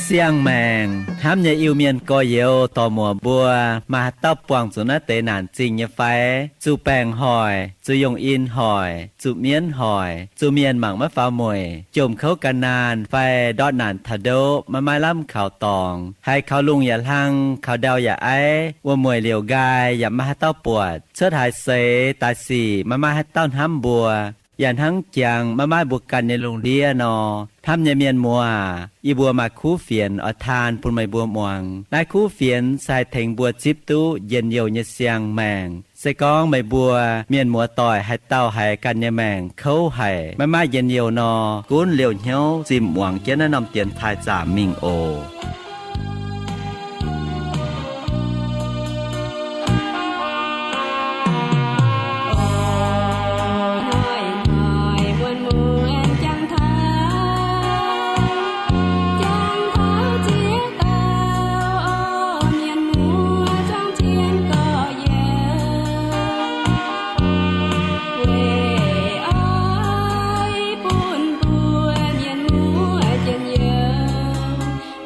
Siang-maengc hnamv nyei Iu-Mienh gorx-youz dorc-muoc mbuo, maaih haaix dauh buangh zuqc naaiv deix naanc zingh nyei fai? Zuqc baengc hoic, zuqc yongh in hoic, zuqc mienv hoic, zuqc mienh mangc maiv faaux mueic, jomc kouv gan naanh fai ndortv naanc taux ndoqv maiv maaih lamh kaux dorngx, haiz kaux lungh yaac hlang, kaux ndau yaac aiv, wuom-mueic liouc nqaai yaac maiv maaih haaix dauh buatc, cuotv haaix seix daaih sic maiv maaih haaix dauh hnamv mbuo, yaac hnangv jangx maiv maaih mbuo ganh nyei lungh ndiev nor. Hnamv nyei mienh muoz, yie mbuo maaih kuv fienx oix taan bun meih mbuo muangx. Naaiv kuv fienx se haih tengx mbuo zipv duqv njien-youh nyei siang-maengc. Se gorngv meih mbuo mienh muoz-doic haaix dauh haiz ganh nyei maengc kouv haic, maiv maaih njien-youh nor, gunv liouh hnyouv zimh muangx jienv naaiv norm dienx taaih zaamc mingh oc.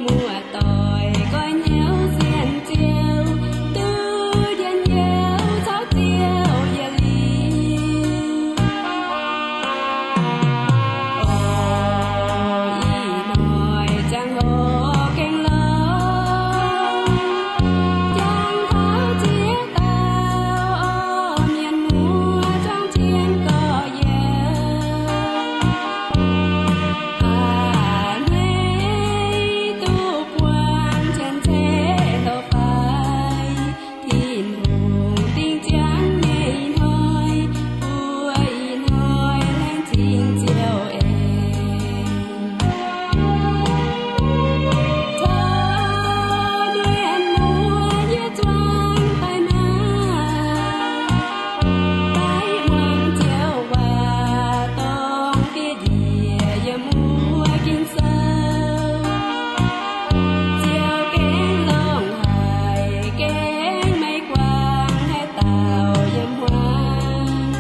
Muoz-doic goiv hnyouv sienx Ziouv, duqv njien-youh caux Ziouv yietc liuz. Ih hnoi ziangh hoc gengh lorz, jangx taux ziex dauh mienh muoz, zuangx jienv gorx-youz. A'hneiv duqv buangv janx-ceqv loz-fai, Tin-Hungh dingh ziangx nyei hnoi, mbuo ih hnoi laengz zingh Ziouv eix. Caux mienh muoz yie zuangx daaih maah, daaih muangx Ziouv waac dorngh fiev njiec yiem wuov Ging-Sou. Ziouv gengh longc haic, gengh maiv guangc haaix dauh yiem hmuangx,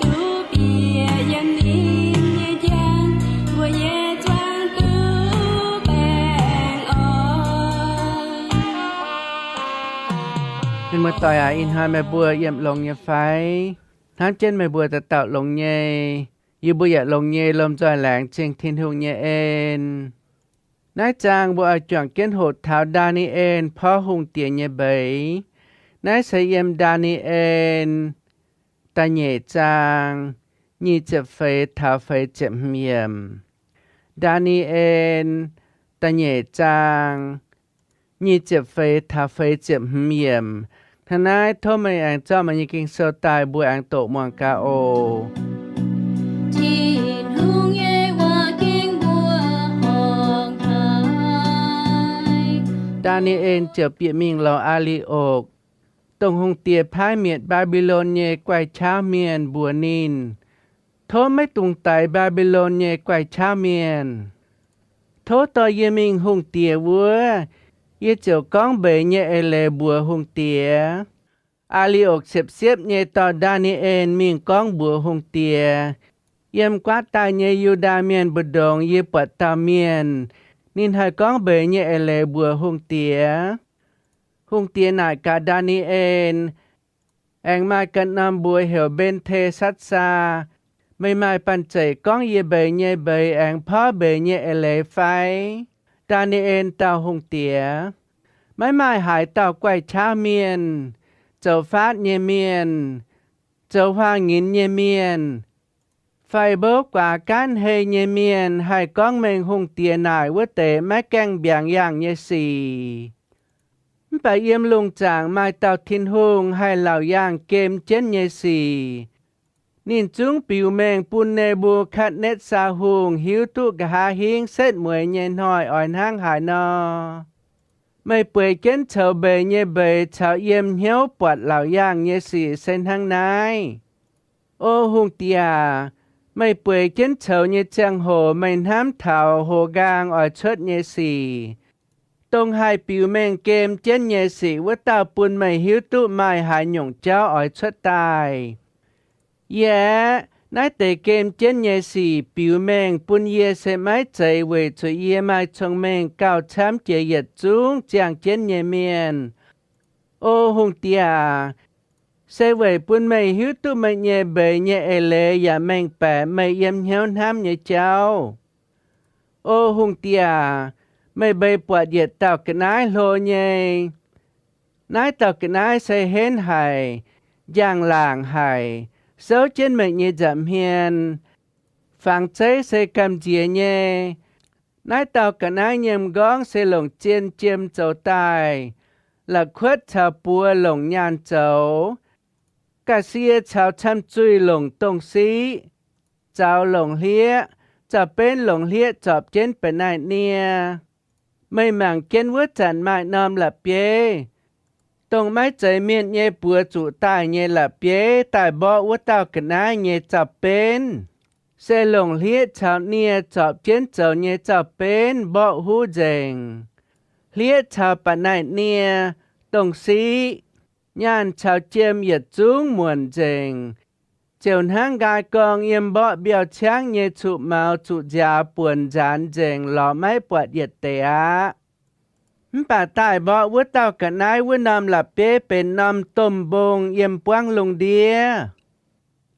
duqv bieqc yiem ninh nyei njang, mbuo nyei zuangx duqv baengh orn. Mienh muoz-doic aac, ih hnoi meih mbuo yiem longx nyei fai? Hnamv jienv meih mbuo dauh dauh longx nyei. Yie mbuo yaac longx nyei, lomh nzoih laengz zingh Tin-Hungh nyei en. Naaiv zaang mbuo oix juangc jienv hoqc taux Ndaa^ni^en porv hungh diex nyei mbeix. Naaiv se yiem Ndaa^ni^en da'nyeic zaang nyic ziepc feix taux feix ziepc hmz yiemc. Ndaa^ni^en da'nyeic zaang nyic ziepc feix taux feix ziepc hmz yiemc. Hnangv naaiv tov meih aengx zorqv meih nyei Ging-Sou daaih, mbuo aengx doqc muangx gaax oc. Tin-Hungh nyei waac ging mbuo horngh haic. Ndaa^ni^en ziouc bieqc mingh lorz Aa^li^okc, dongh hungh diex paaiv mietc Mbaa^mbi^lon nyei guaix qaqv mienh, mbuox ninh, Tov maiv dungx daix Mbaa^mbi^lon nyei guaix qaqv mienh. Tov dorh yie mingh hungh diex wuov, yie ziouc gorngv mbeix nyei eix leiz mbuox hungh diex. Aa^li^okc siepv-siepv nyei dorh Ndaa^ni^en mingh gorngv mbuox hungh diex. Yiem guaav daaih nyei Yu^ndaa Mienh mbu'ndongx yie buatc dauh mienh, ninh haih gorngv mbeix nyei eix leiz mbuox hungh diex. Hungh diex naaic gaax Ndaa^ni^en, Aengx maaih ganh norm mbuox heuc Mben^te^satv^saa. Meih maaih banh zeic gorngv yie mbeix nyei mbeix aengx porv mbeix nyei eix leiz fai? Ndaa^ni^en dau hungh diex, Maiv maaih haaix dauh guaix qaqv mienh, zoux faatv nyei mienh, zoux huaang-nyinz nyei mienh, fai mbouv guaax gaanv hei nyei mienh haih gorngv mengh hungh diex naaic wuov deix maiv gaengh mbiaangx yaangh nyei sic. Mv baac yiem lungh zaangc maaih dauh Tin-Hungh haih laauc yaangh gem jienv nyei sic. Ninh zungv biux mengh bun Ne^mbu^katv^netv^saa Hungh hiuv duqv nqa'haav hingv setv mueiz nyei hnoi oix hnangv haaix nor. Meih bueix jienv coux mbeix nyei mbeix caux yiem hnyouv buatc laauc yaangh nyei sic se hnangv naaiv. O hungh diex aac, meih bueix jienv coux nyei ziangh hoc meih hnamv taux hoz nqaang oix cuotv nyei sic, dongh haih biux mengh gem jienv nyei sic wuov dauh bun meih hiuv duqv maaih haaix nyungc jauv oix cuotv daaih. Yie aeqv, Naaiv deix gem jienv nyei sic biux mengh bun yie se maiv zeiz weic zuqc yie maaih cong-mengh gauh camv jiex yietc zungv ziangh jienv nyei mienh. O hungh diex aac, se weic bun meih hiuv duqv meih nyei mbeix nyei eix leiz yaac mengh baeqc meih yiem hnyouv hnamv nyei jauv. O hungh diex aac, meih mbeix buatc yietc dauh ga'naaiv hlo nyei. Naaiv dauh ga'naaiv se henv haic, njang-laangc haic, souv jienv meih nyei nza'hmien. Fangx zeiv se gamh nziex nyei. Naaiv dauh ga'naaiv nyei m'nqorngv se longc zien jiem zoux daaih, la'kuotv caux buoz longc nyaanh zoux, ga'sie caux camv-zuih longc dongh siqv, zaux longc hlieqv, zaux-benv longc hlieqv zorpc jienv ba'naiv nie. Meih mangc jienv wuov zanc maaih norm la'bieiv, dongh maiv zeiz mienh nyei buoz zuqc daaih nyei la'bieiv daaih mborqv wuov dauh ga'naaiv nyei zaux-benv, se longc hlieqv caux nie zorpc jienv zoux nyei zaux-benv mborqv huv nzengc. Hlieqv caux ba'naiv nie, dongh siqv, nyaanh caux jiem yietc zungv muonc nzengc, ziouc hnangv nqaai gorngv yiem mborqv mbiauh ciangv nyei cuqv-maux zuqc nziaaux buonc nzaanx nzengc lorz maiv buatc yietc deix aqv. Mv baac daaih mborqv wuov dauh ga'naaiv wuov norm la'bieiv benx norm domh mbong yiem buangv lungh ndiev.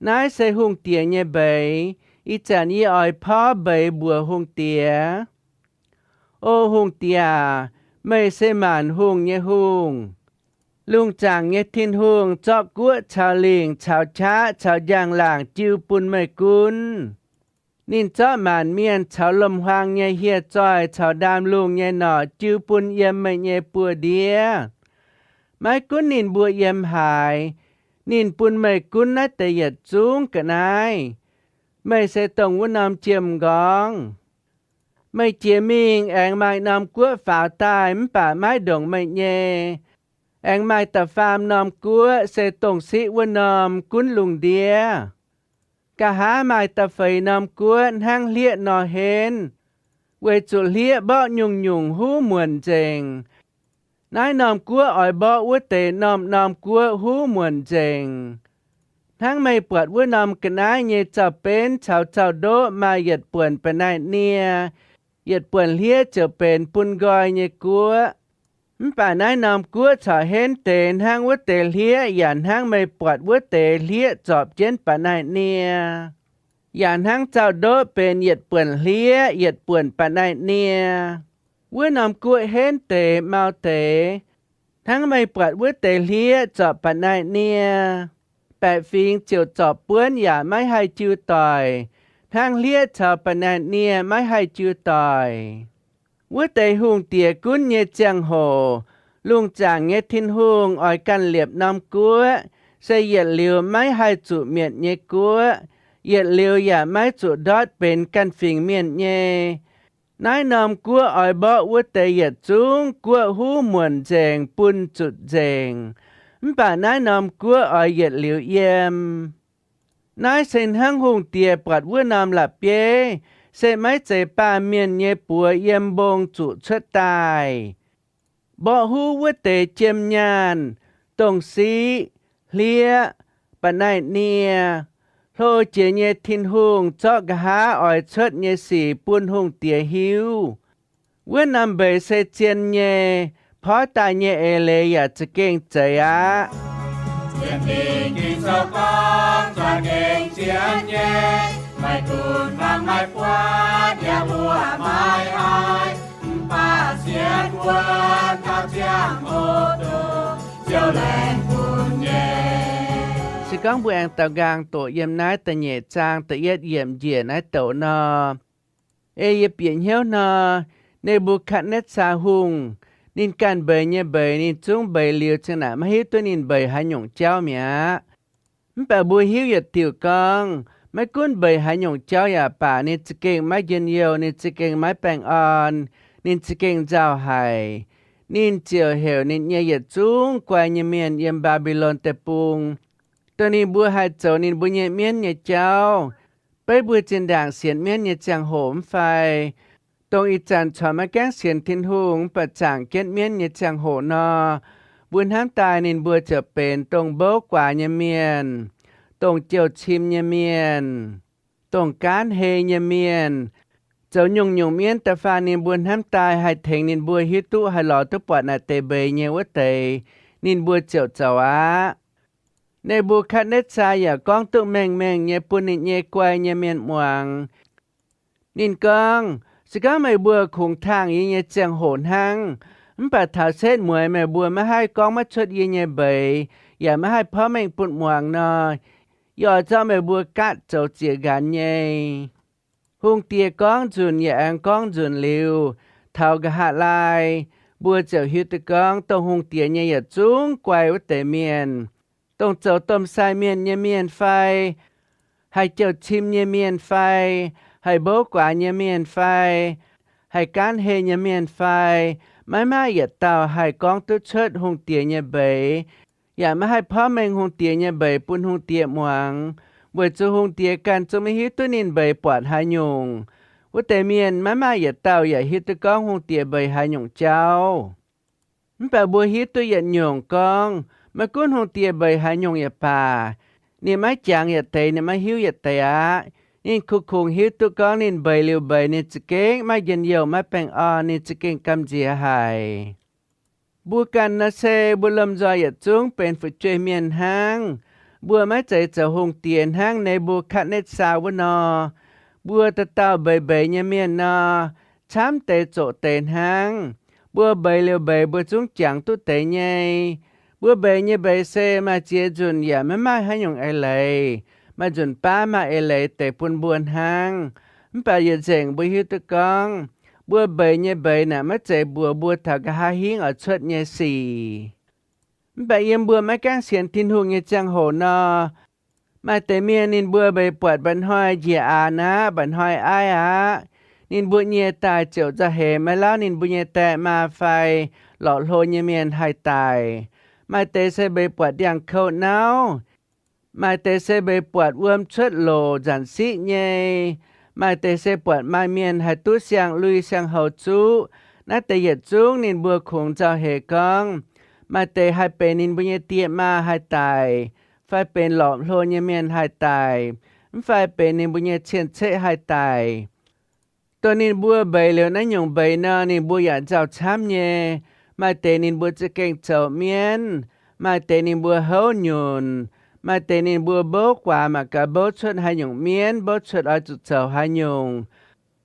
Naaiv se hungh diex nyei mbeix. Ih zanc yie oix porv mbeix mbuox hungh diex. O hungh diex aac, meih se maanc hungh nyei hungh. Lungh zaangc nyei Tin-Hungh zorqv guoqv caux lingc caux qaqv caux njang-laangc jiu bun meih gunv. Ninh zorqv maanc mienh caux lomc-huaang nyei hieh zoih caux ndaamv-lungh nyei norqc jiu bun yiem meih nyei buoz-ndiev. Maiv gunv ninh mbuo yiem haaix, ninh bun meih gunv naaiv deix yietc zungv ga'naaiv. Meih se dongh wuov norm jiem m'nqorngv. Meih jiex mingh aengx maaih norm guoqv faaux daaih mv baac maiv ndongc meih nyei. Aengx maaih da'faam norm guoqv se dongh siqv wuov norm gunv lungh ndiev. Nqa'haav maaih da'feix norm guoqv hnangv hlieqv nor henv, weic zuqc hlieqv mborqv nyungc-nyungc huv muonc nzengc. Naaiv norm guoqv oix mborqv wuov deix norm-norm guoqv huv muonc nzengc. Hnangv meih buatc wuov norm ga'naaiv nyei zaux-benv caux zaux-ndoqv maaih yietc buonc ba'naiv nie, yietc buonc hlieqv ziouc benx bun nqoi nyei guoqv. Mv baac naaiv norm guoqv corc henv deix hnangv wuov deix hlieqv yaac hnangv meih buatc wuov deix hlieqv zorpc jienv ba'naiv nie, yaac hnangv zaux-ndoqv benx yietc buonc hlieqv yietc buonc ba'naiv nie. Wuov norm guoqv henv deix mau deix, hnangv meih buatc wuov deix hlieqv zorpc ba'naiv nie. Baeqc fingx ziouc zorpc buonv yaac maiv haih jiu doic, hnangv hlieqv caux ba'naiv nie maiv haih jiu doic. Wuov deix hungh diex gunv nyei ziangh hoc, lungh zaangc nyei Tin-Hungh oix ganh liepc norm guoqv se yietc liuz maiv haih zuqc mietc nyei guoqv, yietc liuz yaac maiv zuqc ndortv benx ganh fingx mienh nyei. Naaiv norm guoqv oix mborqv wuov deix yietc zungv guoqv huv muonc nzengc bun zutc nzengc. Mv baac naaiv norm guoqv oix yietc liuz yiem. Naaiv se hnangv hungh diex buatc wuov norm la'bieiv, se maiv zeiz baamh mienh nyei buoz yiem mbong zuqc cuotv daaih. Mborqv huv wuov deix jiem nyaanh, dongh siqv, hlieqv, ba'naiv nie, hlo jiex nyei Tin-Hungh zorqv nqa'haav oix cuotv nyei sic bun hungh diex hiuv. Wuov norm mbeix se zien nyei, porv daaih nyei eix leiz yaac za'gengh zeiz aqv. Sienx Lingh Ging-Sou gorngv, za'gengh zien nyei, maiv gunv fangx maiv buatc yaac mbuoqc maiv haih, mv baac sienx wuonv taux ziangh hoc dongh Ziouv laengz bun nyei. Se gorngv mbuo aengx daaux nqaang doqc yiem naaiv da'nyeic zaang da'yietv yiemc njiec naaiv douc nor, ei yie bieqc hnyouv nor, Ne^mbu^katv^netv^saa Hungh, ninh ganh mbeix nyei mbeix ninh zungv mbeix liuz cingx naaic maiv hiuv duqv ninh mbeix haaix nyungc jauv mi'aqv. Mv baac mbuo hiuv yietc diuc gorngv, maiv gunv mbeix haaix nyungc jauv yaac baac, ninh za'gengh maiv njien-youh, ninh za'gengh maiv baengh orn, ninh za'gengh nzauh haic. Ninh ziouc heuc ninh nyei yietc zungv guai nyei mienh yiem Mbaa^mbi^lon Deic-Bung, dongh ninh mbuo haih zoux ninh mbuo nyei mienv nyei jauv. Beiv mbuo zinh ndaangc sienx mienv nyei ziangh hoc mv fai, dongh ih zanc corc maiv gaengh sienx Tin-Hungh mv baac zaangc jienv mienv nyei ziangh hoc nor, mbuo hnamv daaih ninh mbuo ziouc benx dongh mbouv guaax nyei mienh, dongh jouh cim nyei mienh, dongh gaanv hei nyei mienh, zoux nyungc-nyungc mienv da'faanh ninh mbuo hnamv daaih haih tengx ninh mbuo hiuv duqv haih lorz duqv buatc naaic deix mbeix nyei wuov deix, ninh mbuo ziouc zoux aqv. Ne^mbu^katv^netv^saa yaac gorngv duqv mengh mengh nyei bun ninh nyei guai nyei mienh muangx. Ninh gorngv, Se gorngv meih mbuo kungx tangh yie nyei ziangh hoc hnangv, mv baac taux setv mueiz meih mbuo maiv haih gorngv maiv cuotv yie nyei mbeix, yaac maiv haih porv mengh bun muangx nor, yie oix zorqv meih mbuo gaatv zoux ziex nqanx nyei. Hungh diex gorngv nzunc yaac aengx gorngv nzunc liuz, taux nqa'haav laai, mbuo ziouc hiuv duqv gorngv dongh hungh diex nyei yietc zungv guai wuov deix mienh, dongh zoux domh sai mienh nyei mienh fai, haih jouh cim nyei mienh fai, haih mbouv guaax nyei mienh fai, haih gaanv hei nyei mienh fai, maiv maaih yietc dauh haih gorngv duqv cuotv hungh diex nyei mbeix, yaac maiv haih porv mengh hungh diex nyei mbeix bun hungh diex muangx, weic zuqc hungh diex ganh zungv maiv hiuv duqv ninh mbeix buatc haaix nyungc. Wuov deix mienh maiv maaih yietc dauh yaac hiuv duqv gorngv hungh diex mbeix haaix nyungc jauv. Mv baac mbuo hiuv duqv yietc nyungc gorngv, maiv gunv hungh diex mbeix haaix nyungc yaac baac, ninh maiv jangx yietc deix, ninh maiv hiuv yietc deix aqv. Ninh kungx-kungx hiuv duqv gorngv ninh mbeix liuz mbeix ninh za'gengh maiv njien-youh maiv baengh orn, ninh za'gengh gamh nziex haic. Mbuo ganh nor se mbuo lomh nzoih yietc zungv benx fu'jueiv mienh hnangv. Mbuo maiv zeiz zoux hungh diex hnangv Ne^mbu^katv^netv^saa wuov nor. Mbuo dauh dauh mbeix mbeix nyei mienh nor, camv deix zoqc deix hnangv. Mbuo mbeix liuz mbeix mbuo zungv jangx duqv deix nyei. Mbuo mbeix nyei mbeix se maaih ziex nzunc yaac maiv maaih haaix nyungc eix leiz. Maaih nzunc baav maaih eix leiz deix bun mbuo hnangv. Mv baac yietc nzengc mbuo hiuv duqv gorngv, mbuo mbeix nyei mbeix naaic maiv zeiz mbuox mbuo taux nqa'haav hingv oix cuotv nyei sic. Mv baac yiem mbuo maiv gaengh sienx Tin-Hungh nyei ziangh hoc nor, maaih deix mienh ninh mbuo mbeix buatc mba'hnoi njiec aanx aqv, mba'hnoi aiv aqv. Ninh mbuo nyie daaih ziouc nzauh heix maiv lauh ninh mbuo nyei die maa fai lorqc hlo nyei mienh haih daic. Maaih deix se mbeix buatc ndiangx-kouv nauv. Maaih deix se mbeix buatc wuom cuotv loc nzanc siqv nyei. Maaih deix se buatc maaih mienh haih duqv siang-lui siang-houx zuqv. Naaiv deix yietc zungv ninh mbuo kungx nzauh heix gorngv, maaih deix haih benx ninh mbuo nyei die maa haih daic, fai benx lorqc hlo nyei mienh haih daic, mv fai benx ninh mbuo nyei cien-ceqv haih daic. Dongh ninh mbuo mbeix liuz naaiv nyungc mbeix nor, ninh mbuo yaac nzauh camv nyei. Maaih deix ninh mbuo za'gengh zoux mienv, maaih deix ninh mbuo houv nyunc, maaih deix ninh mbuo mbouv guaax mangc gaax mbouv cuotv haaix nyungc mienv, mbouv cuotv oix zuqc zoux haaix nyungc.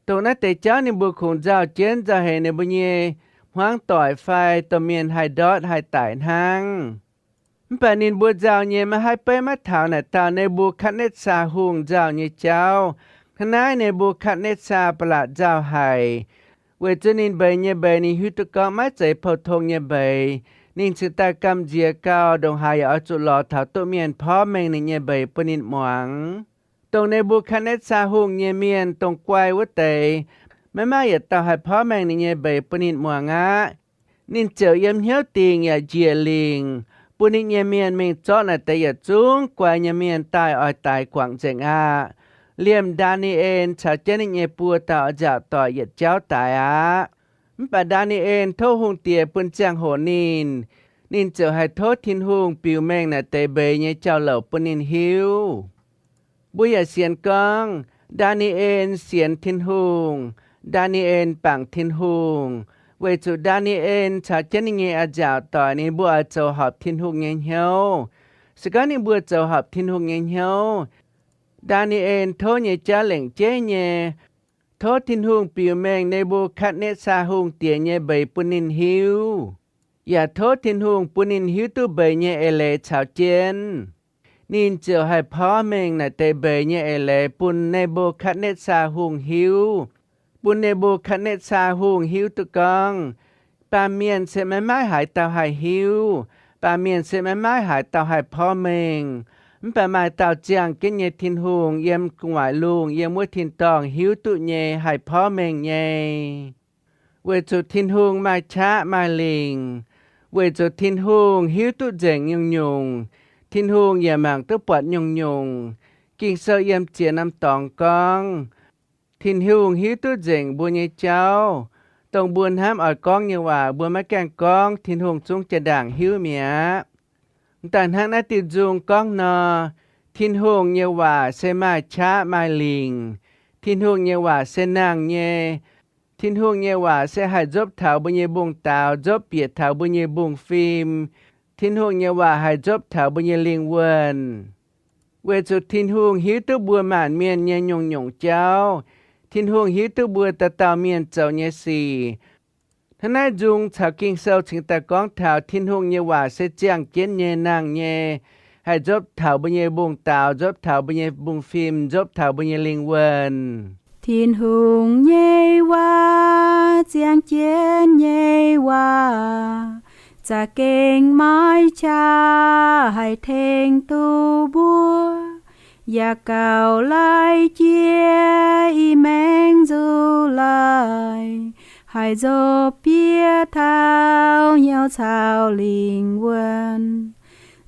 Dongh naaiv deix jauv ninh mbuo kungx nzauh jienv nzauh heix ninh mbuo nyei hmuangv doic fai domh mienh haih ndortv haih daic hnangv. Mv baac ninh mbuo nzauh nyei maiv haih beiv maiv taux naaic dauh Ne^mbu^katv^netv^saa Hungh nzauh nyei jauv. Hnangv naaiv Ne^mbu^katv^netv^saa ba'laqc nzauh haic, weic zuqc ninh mbeix nyei mbeix ninh hiuv duqv gorngv maiv zeiz pou-tong nyei mbeix. Ninh cingx daaih gamh nziex gau, ndongc haaix yaac oix zuqc lorz taux duqv mienh porv mengh ninh nyei mbeix bun ninh muangx. Dongh Ne^mbu^katv^netv^saa Hungh nyei mienh dongh guai wuov deix, maiv maaih yietc dauh haih porv mengh ninh nyei mbeix bun ninh muangx aqv. Ninh ziouc yiem hnyouv dingc yaac njiec lingc, bun ninh nyei mienh mingh zorqv naaic deix yietc zungv guai nyei mienh daaih oix daix guangc nzengc aqv. Liemh Ndaa^ni^en caux jienv ninh nyei buo dauh nziaauc doic yietc jauv daix aqv. Mv baac Ndaa^ni^en tov Hungh Diex bun ziangh hoc ninh, ninh ziouc haih tov Tin-Hungh biux mengh naaic deix mbeix nyei jauv-louc bun ninh hiuv. Mbuo yaac sienx gorngv, Ndaa^ni^en sienx Tin-Hungh, Ndaa^ni^en bangc Tin-Hungh, weic zuqc Ndaa^ni^en caux jienv ninh nyei a'nziaauc doic ninh mbuo oix zoux horpc Tin-Hungh nyei hnyouv. Se gorngv ninh mbuo zoux horpc Tin-Hungh nyei hnyouv, Ndaa^ni^en tov nyei jauv lengc jeiv nyei, tov Tin-Hungh biux mengh Ne^mbu^katv^netv^saa Hungh Diex nyei mbeix bun ninh hiuv, yaac tov Tin-Hungh bun ninh hiuv duqv mbeix nyei eix leiz caux jienv. Ninh ziouc haih porv mengh naaic deix mbeix nyei eix leiz bun Ne^mbu^katv^netv^saa Hungh hiuv, bun Ne^mbu^katv^netv^saa Hungh hiuv duqv gorngv, baamh mienh se maiv maaih haaix dauh haih hiuv, baamh mienh se maiv maaih haaix dauh haih porv mengh. Mv baac maaih dauh ziangh jienv nyei Tin-Hungh yiem gu'nguaaic lungh yiem wuov tin-dorngh hiuv duqv nyei, haih porv mengh nyei. Weic zuqc Tin-Hungh maaih qaqv maaih lingc, weic zuqc Tin-Hungh hiuv duqv nzengc nyungc-nyungc, Tin-Hungh yaac mangc duqv buatc nyungc-nyungc. Ging-Sou yiem ziex norm dorngx gorngv, Tin-Hungh hiuv duqv nzengc mbuo nyei jauv. Dongh mbuo hnamv oix gorngv nyei waac mbuo maiv gaengh gorngv, Tin-Hungh zungv jaa-ndaangc hiuv mi'aqv. Daaih hnangv naaiv diuh nzung gorngv nor, Tin-Hungh nyei waac se maaih qaqv maaih lingc. Tin-Hungh nyei waac se nangh nyei. Tin-Hungh nyei waac se haih nzopv taux mbuo nyei mbungv daaux, nzopv bieqc taux mbuo nyei mbungv fim. Tin-Hungh nyei waac haih nzopv taux mbuo nyei lingh wuonh. Weic zuqc Tin-Hungh hiuv duqv mbuo maanc mienh nyei nyungc-nyungc jauv. Tin-Hungh hiuv duqv mbuo dauh dauh mienh zoux nyei sic. Hnangv naaiv nzung caux Ging-Sou cingx daaih gorngv taux Tin-Hungh nyei waac se ziangh jienv nyei, nangh nyei, haih nzopv taux mbuo nyei mbungv daaux, nzopv taux mbuo nyei mbungv fim, nzopv taux mbuo nyei lingh wuonh. Tin-Hungh nyei waac ziangh jienv nyei waac, za'gengh maiv qaqv haih tengx duqv mbuo. Yaac gauh lai jiex i maengx nzuqc laaih, haih nzopv bieqc taux hnyouv caux lingh wuonh,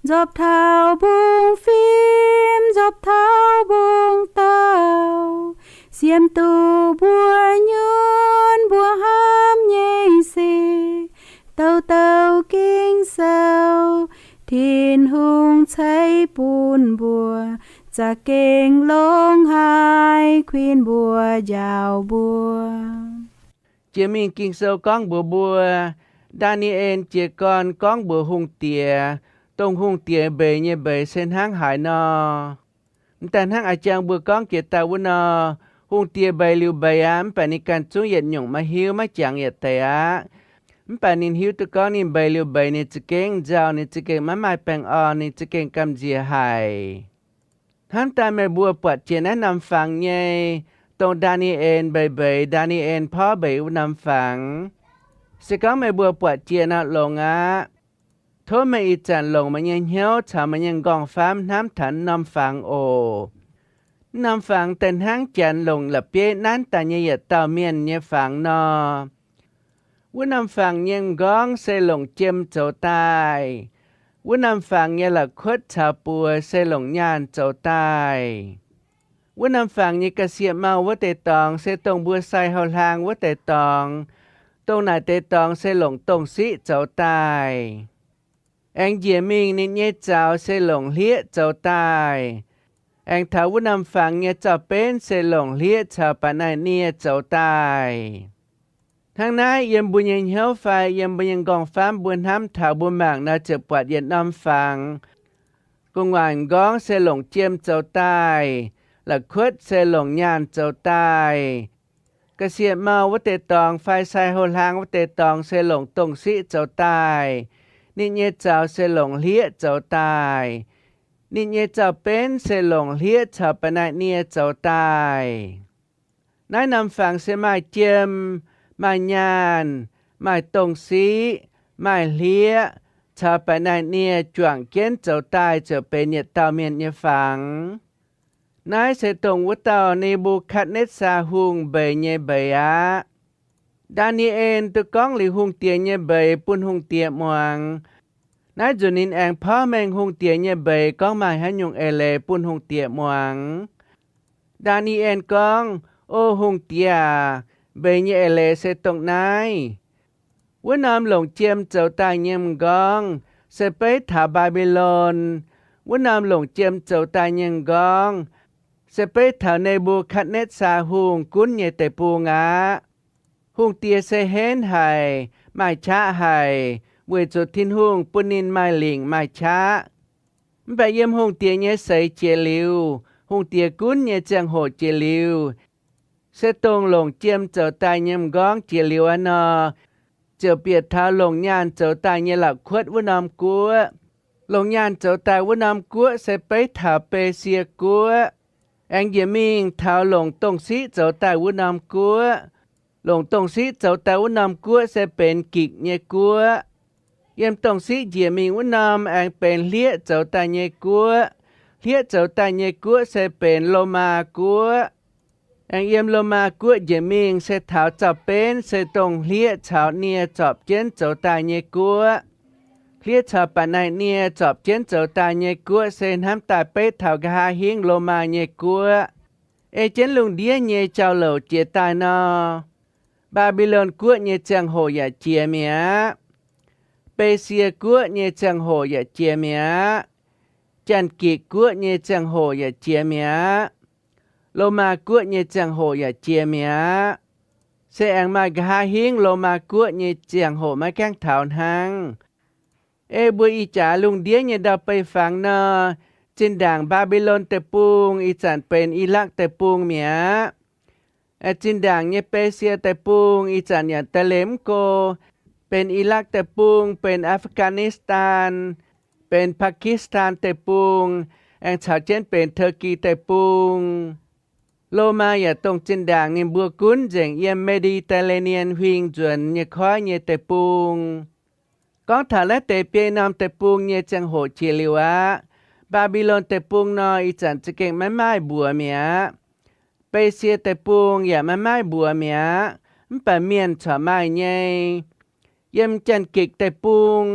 nzopv taux mbungv fim, nzopv taux mbungv daaux, siemx duqv mbuo nyunc mbuo hnamv nyei sic. Douc douc Ging-Sou, Tin-Hungh ceix bun mbuo, za'gengh longx haic kuinx mbuo, njaaux mbuo. Jiex mingh Ging-Sou gorngv mbuox mbuo, Ndaa^ni^en jiez gorn gorngv mbuox hungh diex, dongh hungh diex mbeix nyei mbeix se hnangv haaix nor. Mv daaih hnangv a'jang mbuo gorngv jiex daaih wuov nor, hungh diex mbeix liuz mbeix aqv, mv baac ninh ganh zungv yietc nyungc maiv hiuv, maiv jangx yietc deix aqv. Mv baac ninh hiuv duqv gorngv ninh mbeix liuz mbeix, ninh za'gengh nzauh, ninh za'gengh maiv maaih baengh orn, ninh za'gengh gamh nziex haic. Hnamv daaih meih mbuo buatc jiex naaiv norm fangx nyei, dongh Ndaa^ni^en mbeix mbeix, Ndaa^ni^en porv mbeix wuov norm fangx. Se gorngv meih mbuo buatc jiex nor, longx aqv. Tov meih ih zanc longc meih nyei hnyouv caux meih nyei m'nqorngv-famv hnamv taux norm fangx oc. Norm fangx daaih hnangv janx longc la'bieiv nanv daaih nyei yietc dauh mienh nyei fangx nor. Wuov norm fangx nyei m'nqorngv se longc jiem zoux daaih. Wuov norm fangx nyei la'kuotv caux buoz se longc nyaanh zoux daaih. Wuov norm fangx nyei ga'sie mauh wuov deix dorngx se dongh mbuo sai houh hlaang wuov deix dorngx. Dongh naaic deix dorngx se longc dongh siqv zoux daaih. Aengx njiec mingh ninh nyei zaux se longc hlieqv zoux daaih. Aengx taux wuov norm fangx nyei zaux-benv se longc hlieqv caux ba'naih nie zoux daaih. Hnangv naaiv, yiem mbuo nyei hnyouv fai yiem mbuo nyei m'nqorngv-famv mbuo hnamv taux mbuo mangc nor ziouc buatc yietc norm fangx. Gu'nguaaic m'nqorngv se longc jiem zoux daaih, la'kuotv se longc nyaanh zoux daaih, ga'sie mauh wuov deix dorngx fai sai houh hlaang wuov deix dorngx se longc dongh siqv zoux daaih. Ninh nyei zaux se longc hlieqv zoux daaih. Ninh nyei zaux-benv se longc hlieqv caux ba'naih nie zoux daaih. Naaiv norm fangx se maaih jiem, maaih nyaanh, maaih dongh siqv, maaih hlieqv, caux ba'naih nie juangc jienv zoux daaih ziouc benx yietc dauh mienh nyei fangx. Naaiv se dongh wuov dauh Ne^mbu^katv^netv^saa Hungh mbeix nyei mbeix aqv. Ndaa^ni^en duqv gorngv liuz hungh diex nyei mbeix bun hungh diex muangx. Naaiv nzunc ninh aengx porv mengh hungh diex nyei mbeix gorngv maaih haaix nyungc eix leiz bun hungh diex muangx. Ndaa^ni^en gorngv, O hungh diex aac, mbeix nyei eix leiz se dongh naaiv. Wuov norm longc jiem zoux daaih nyei m'nqorngv se beiv taux Mbaa^mbi^lon. Wuov norm longc jiem zoux daaih nyei m'nqorngv se beiv taux Ne^mbu^katv^netv^saa Hungh gunv nyei deic-bung aqv. Hungh diex se henv haic, maaih qaqv haic, weic zuqc Tin-Hungh bun ninh maaih lingc maaih qaqv. Mv baac yiem hungh diex nyei seix jiex liuz, hungh diex gunv nyei ziangh hoc jiex liuz, se dongh longc jiem zoux daaih nyei m'nqorngv jiex liuz aqv nor, ziouc bieqc taux longc nyaanh zoux daaih nyei la'kuotv wuov norm guoqv. Longc nyaanh zoux daaih wuov norm guoqv se beiv taux Besie Guoqv. Aengx njiec mingh taux longc dongh siqv zoux daaih wuov norm guoqv. Longc dongh siqv zoux daaih wuov norm guoqv se benx Gikc nyei guoqv. Yiem dongh siqv njiec mingh wuov norm aengx benx hlieqv zoux daaih nyei guoqv. Hlieqv zoux daaih nyei guoqv se benx Lomaa Guoqv. Aengx yiem Lomaa Guoqv njiec mingh se taux zaux-benv se dongh hlieqv caux nie zorpc jienv zoux daaih nyei guoqv. Hlieqv caux ba'naih nie zorpc jienv zoux daaih nyei guoqv se hnamv daaih beiv taux nqa'haav hingv Lomaa nyei guoqv. Ei jienv lungh ndiev nyei jauv-louc jiex daaih nor, Mbaa^mbi^lon Guoqv nyei ziangh hoc yaac jiex mi'aqv. Besie Guoqv nyei ziangh hoc yaac jiex mi'aqv. Janx-Gikc Guoqv nyei ziangh hoc yaac jiex mi'aqv. Lomaa Guoqv nyei ziangh hoc yaac jiex mi'aqv. Se aengx maaih nqa'haav hingv Lomaa Guoqv nyei ziangh hoc maiv gaengh taux hnangv. Ei mbuo ih jaax lungh ndiev nyei ndau-beih fangx nor, zinh ndaangc Mbaa^mbi^lon Deic-Bung ih zanc benx Ilakv Deic-Bung mi'aqv. Zinh ndaangc nyei Besie Deic-Bung ih zanc yaac daaih liemh mv go, benx Ilakv Deic-Bung, benx Aa^faa^gaa^ni^staan, benx Paa^ki^staan Deic-Bung, aengx caux jienv benx Teu^gi Deic-Bung. Lomaa yaac dongh zinh ndaangc ninh mbuo gunv nzengc yiem Mediterranean Huingx nzuonx nyei koiv nyei deic-bung. Gorngv taux naaiv deix biei norm deic-bung nyei ziangh hoc jiex liuz aqv. Mbaa^mbi^lon Deic-Bung nor, ih zanc za'gengh maiv maaih mbuox mi'aqv. Besie Deic-Bung yaac maiv maaih mbuox mi'aqv, mv baac mienh corc maaih nyei. Yiem Janx-Gikc Deic-Bung,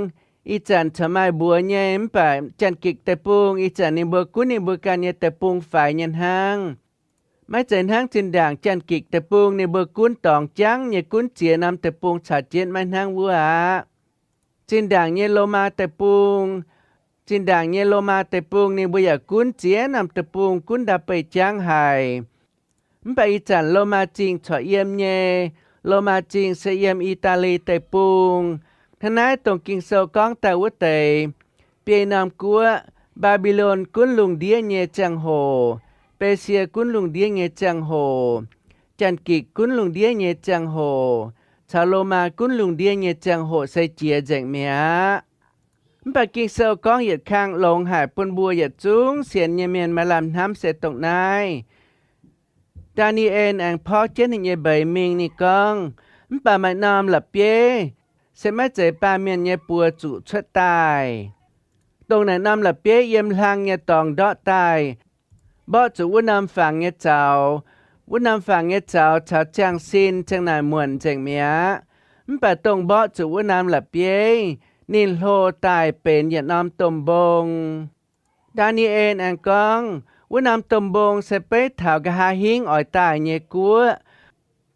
ih zanc corc maaih mbuox nyei, mv baac Janx-Gikc Deic-Bung ih zanc ninh mbuo gunv ninh mbuo ganh nyei deic-bung faix nyei hnangv. Maiv zeiz hnangv zinh ndaangc Janx-Gikc Deic-Bung ninh mbuo gunv dorngx jangv nyei, gunv ziex norm deic-bung caux jienv maiv hnangv wuov aqv. Zinh ndaangc nyei Lomaa Deic-Bung, zinh ndaangc nyei Lomaa Deic-Bung ninh mbuo yaac gunv ziex norm deic-bung, gunv ndau-beih jangv haic. Mv baac ih zanc Lomaa Zingh corc yiem nyei. Lomaa Zingh se yiem I^daa^li Deic-Bung. Hnangv naaiv dongh Ging-Sou gorngv daaih wuov deix biei norm guoqv, Mbaa^mbi^lon gunv lungh ndiev nyei ziangh hoc, Besie gunv lungh ndiev nyei ziangh hoc, Janx-Gikc gunv lungh ndiev nyei ziangh hoc, caux Lomaa gunv lungh ndiev nyei ziangh hoc se jiex nzengc mi'aqv. Mv baac Ging-Sou gorngv yietc kang longx haic bun mbuo yietc zungv sienx nyei mienh maaih lamh hnamv se dongh naaiv. Daa^ni^en aengx porv jienv ninh nyei mbeix mingh. Ninh gorngv, mv baac maaih norm la'bieiv se maiv zeiz baamh mienh nyei buoz zuqc cuotv daaih. Dongh naaic norm la'bieiv yiem hlang nyei dorngx ndortv daaih, mborqv zuqc wuov norm fangx nyei zaux. Wuov norm fangx nyei zaux caux ziangh sin ziang naaic muonc nzengc mi'aqv. Mv baac dongh mborqv zuqc wuov norm la'bieiv, ninh hlo daaih benx yietc norm domh mbong. Daa^ni^en aengx gorngv, wuov norm domh mbong se beiv taux nqa'haav hingv oix daaih nyei guoqv.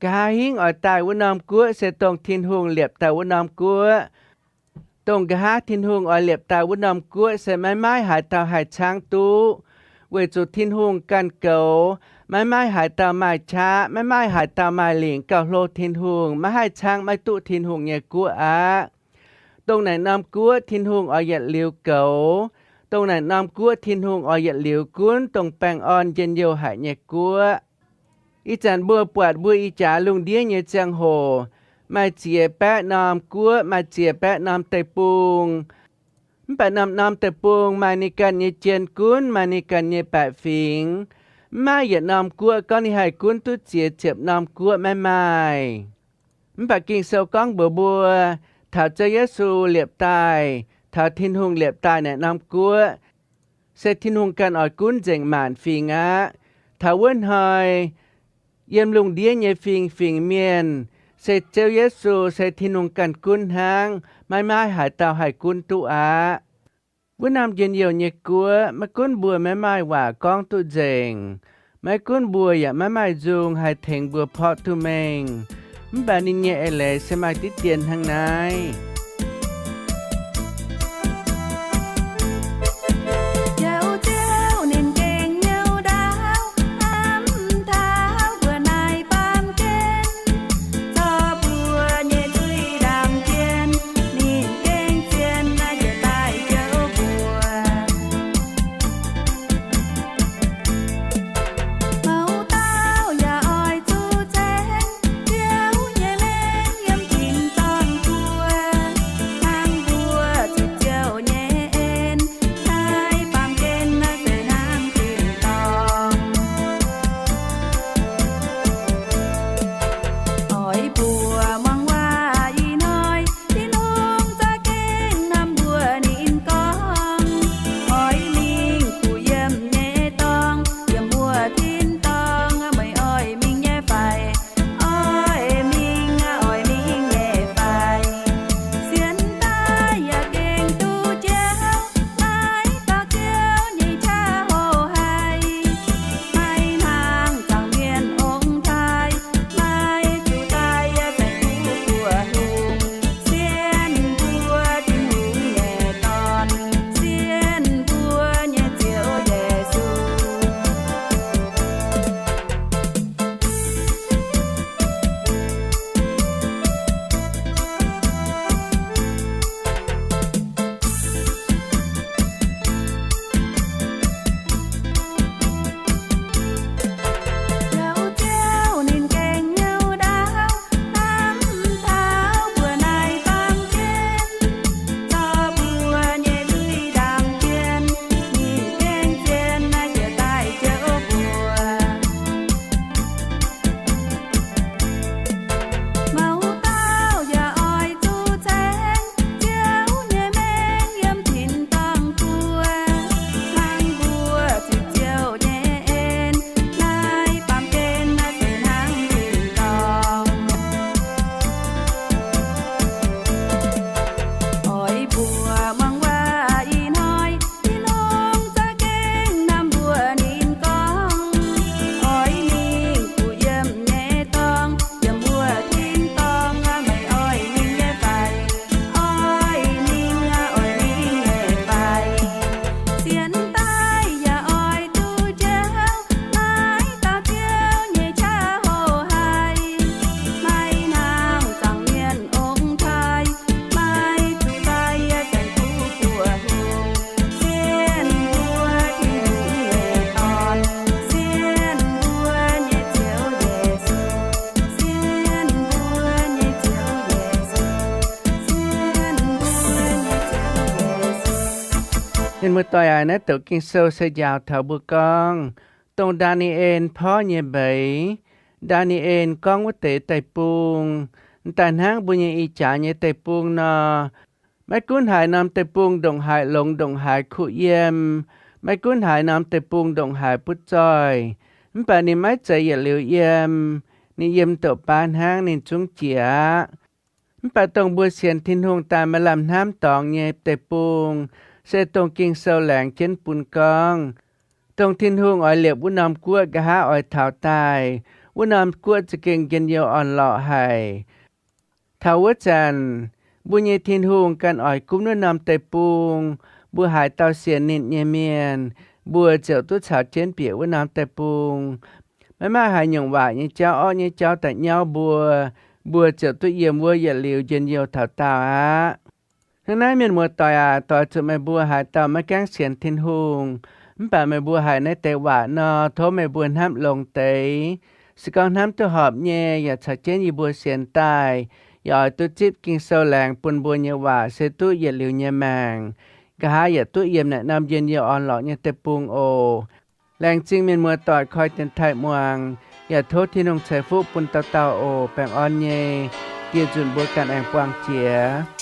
Nqa'haav hingv oix daaih wuov norm guoqv se dongh Tin-Hungh liepc daaih wuov norm guoqv. Dongh nqa'haav Tin-Hungh oix liepc daaih wuov norm guoqv se maiv maaih haaix dauh haih caangv duqv, weic zuqc Tin-Hungh ganh goux. Maiv maaih haaix dauh maaih qaqv, maiv maaih haaix dauh maaih lingc gauh hlo Tin-Hungh, maiv haih caangv maiv duqv Tin-Hungh nyei guoqv aqv. Dongh naaic norm guoqv Tin-Hungh oix yietc liuz goux. Dongh naaic norm guoqv Tin-Hungh oix yietc liuz gunv dongh baengh orn njien-youh haic nyei guoqv. Ih zanc mbuo buatc mbuo ih jaax lungh ndiev nyei ziangh hoc, maaih ziex baeqv norm guoqv, maaih ziex baeqv norm deic-bung. Mv baac norm-norm deic-bung maaih ninh ganh nyei jien gunv, maaih ninh ganh nyei baeqc fingx. Mv maaih yietc norm guoqv gorngv ninh haih gunv duqv ziex ziepc norm guoqv, maiv maaih. Mv baac Ging-Sou gorngv mbuox mbuo, taux Ziouv Yesu liepc daaih, taux Tin-Hungh liepc daaih naaic norm guoqv, se Tin-Hungh ganh oix gunv nzengc maanc fingx aqv. Taux wuov hnoi, yiem lungh ndiev nyei fingx-fingx mienh, se Ziouv Yesu, se Tin-Hungh ganh gunv hnangv, maiv maaih haaix dauh haih gunv duqv aqv. Wuov norm njien-youh nyei guoqv maiv gunv mbuo maiv maaih waac gorngv duqv nzengc, maiv gunv mbuo yaac maiv maaih nzung haih tengx mbuo porv duqv mengh, mv baac ninh nyei eix leiz se maaih diqv dien hnangv naaiv. Mienh muoz-doic aac, naaiv douc Ging-Sou se njaaux taux mbuo gorngv dongh Ndaa^ni^en porv nyei mbeix. Ndaa^ni^en gorngv wuov deix deic-bung, m'daaih hnangv mbuo nyei ih jaax nyei deic-bung nor, maiv gunv haaix norm deic-bung ndongc haaix longx ndongc haaix kuh yiem, maiv gunv haaix norm deic-bung ndongc haaix butv zoih, mv baac ninh maiv zeiz yietc liuz yiem. Ninh yiem doqc baav hnangv, ninh zungv jiex aqv. Mv baac dongh mbuo sienx Tin-Hungh daaih maaih lamh hnamv dorngx nyei deic-bung, se dongh Ging-Sou laengz jienv bun gorngv, dongh Tin-Hungh oix liepc wuov norm guoqv nqa'haav oix taux daaih, wuov norm guoqv za'gengh njien-youh orn-lorqc haic. Taux wuov zanc, mbuo nyei Tin-Hungh ganh oix gunv wuov norm deic-bung. Mbuo haaix dauh sienx ninh nyei mienh, mbuo ziouc duqv caux jienv bieqc wuov norm deic-bung. Maiv maaih haaix nyungc waaic nyei jauv, orqv nyei jauv daaih nyauv mbuo, mbuo ziouc duqv yiem wuov yietc liuz njien-youh taux daauh aqv. Hnangv naaiv, mienh muoz-doic aac, doix zuqc meih mbuo haaix dauh maiv gaengh sienx Tin-Hungh, mv baac meih mbuo haiz naaiv deix waac nor, tov meih mbuo hnamv longx deix. Se gorngv hnamv duqv horpc nyei, yaac caux jienv yie mbuo sienx daaih, yaac oix duqv zipv Ging-Sou laengz bun mbuo nyei waac se duqv yietc liuz nyei maengc, nqa'haav yaac duqv yiem naaic norm njien-youh orn-lorqc nyei deic-bung oc. Laengz zingh mienh muoz-doic koi dienx taaih muangx, yaac tov Tin-Hungh ceix fuqv bun dauh dauh oc. Baengh orn nyei, dieh nzunc mbuo ganh aengx buangh jiex.